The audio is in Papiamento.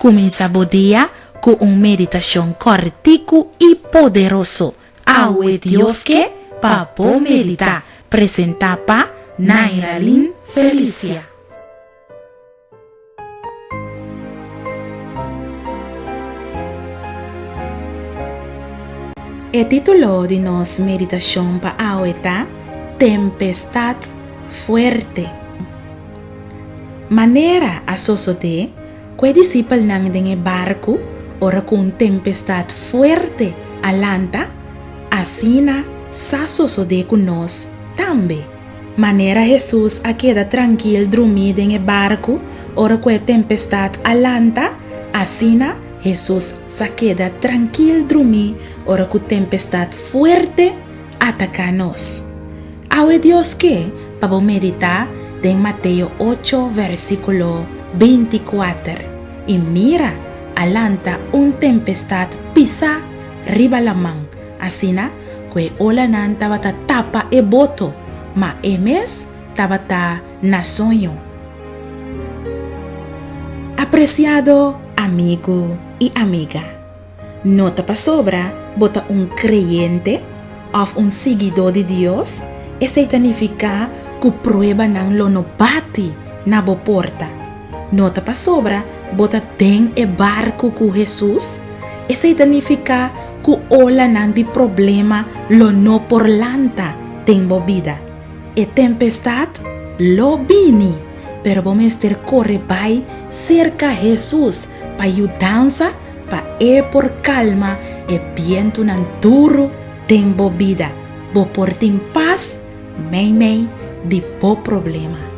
Kuminsá bo dia ku un meditashon kòrtiku i poderoso. Awe Dios ke pa bo meditá. Presentá pa Nairalyn Felicia. E título di nos meditashon pa awe ta Tempestat Fuerte. Manera a sosodé ku e disipelnan den e barku ora ku un tempestat fuerte a lanta, asina sa sosodé ku nos tambe. Manera Hesus a keda trankil drumí den e barku ora ku e tempestat a lanta, asina Hesus sa keda trankil drumí ora ku tempestat fuerte ataká nos. Awe Dios ke pa bo meditá den Mateo ocho versíkulo 24, I mira, a lanta un tempestat pisá riba laman, asina ku e olanan tabata tapa e boto, ma e mes tabata na soño. Apresiado amigu i amiga. No ta pasobra bo ta un kreyente òf un siguidó di Dios, esei ta nifiká ku pruebanan lo no bati na bo porta. No ta pasobra bo ta den e barku ku Hesus, esei ta nifiká ku olanan di problema lo no por lanta den bo bida. E tempestat lo bini, pero bo mester kore bai serka Hesus pa yudansa Pa e por kalma e bientunan duru den bo bida, bo por tin pas meimei di bo problema.